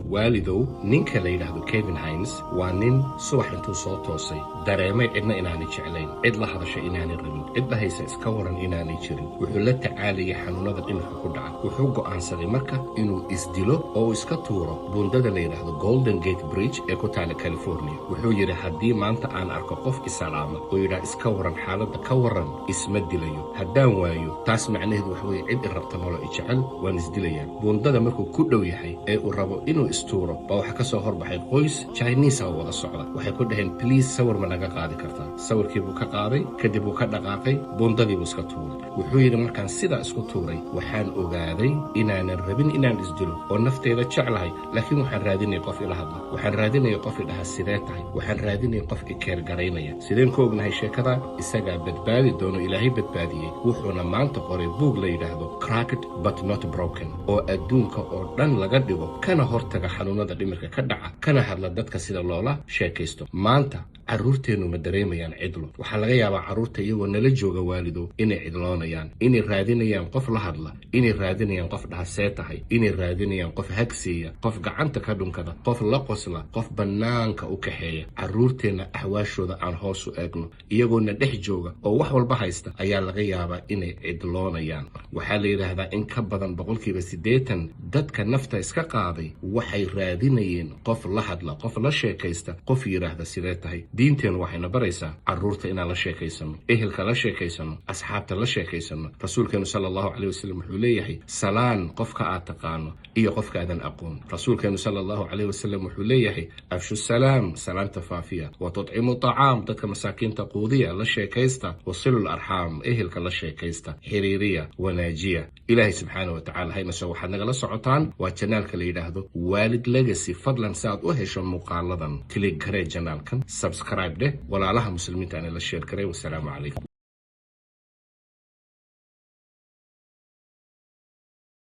Waalidow, ninka la yidhaahdo Kevin Hines waa nin subax intuu soo toosay dareemay cidna inaanay jeclayn, cid la hadasha inaanay rabin, cid dhahaysa iska waran inaanay jirin. Wuxuu la tacaalayay xanuunada dhimirka ku dhaca. Wuxuu go'aansaday marka inuu isdilo oo uu iska tuuro buundada la yidhaahdo Golden Gate Bridge ee ku taala California. Wuxuu yidhi, "Haddii maanta aan arko qof isalaama oo yidhaah iska waran, xaaladda ka waran, isma dilayo. Haddaan waayo, taas macnaheedu waxa weeye cid i rabta malo i jecel, waan isdilayaa." Buundada markuu ku dhow yahay ee uu rabo inuu istuuro baa waxaa ka soo horbaxay qoys Chinese oo wada socda. Waxay ku dhaheen, "Please, sawir ma naga qaadi kartaa?" Sawirkii buu ka qaaday, kadib wuu ka dhaqaaqay, buundadii buu iska tuuray. Wuxuu yidhi, "Markaan sidaa isku tuuray, waxaan ogaaday inaanan rabin inaan isdilo oo nafteyda jeclahay, laakiin waxaan raadinaya qof ila hadla, waxaan raadinaya qof idhaha sidee tahay, waxaan raadinaya qof i care garaynaya." Sideen ku ognahay sheekada? Isagaa badbaadi doono, Ilaahay badbaadiyey. Wuxuuna maanta qoray buug la yidhaahdo Cracked But Not Broken, oo adduunka oo dhan laga dhigo, kana hortaga xanuunada dhimirka ka dhaca, kana hadla dadka sida loola sheekaysto. Maanta carruurteennu ma dareemayaan cidlo? Waxaa laga yaabaa carruurta iyagoo nala jooga, waalidow, inay cidloonayaan, inay raadinayaan qof la hadla, inay raadinayaan qof dhaha see tahay, inay raadinayaan qof hagsiiya, qof gacanta ka dhunkada, qof la qosla, qof bannaanka u kaxeeya. Carruurteenna axwaashooda aan hoos u eegno. Iyagoona dhex jooga oo wax walba haysta ayaa laga yaabaa inay cidloonayaan. Waxaa la yidhaahdaa in ka badan 80% dadka nafta iska qaaday waxay raadinayeen qof la hadla, qof la sheekaysta, qof yidhaahda sidee tahay. Diinteennu waxayna baraysaa carruurta inaan la sheekaysano, ehelka la sheekaysano, asxaabta la sheekaysano. Rasuulkeenu sala Allahu caleyh wasalam wuxuu leeyahay, salaan qofka aad taqaano iyo qofka aadan aqoon. Rasuulkeenu sala Allahu caleyh wasalam wuxuu leeyahay, "أفشوا السلام", salaamta faafiya, "وتطعموا الطعام", dadka masaakiinta quudiya, la sheekaysta, "وصلوا الأرحام", ehelka la sheekaysta, xiriiriya, wanaajiya. Ilaahay subxaana wa tacala haynaso. Waxaad nagala socotaan waa channelka la yidhaahdo Waalid Legacy. Fadlan, si aad u hesho muuqaaladan, click garee channelkan, subscribe dheh, walaalaha Muslimiinta ana la share garay. Wasalaamu calaykum.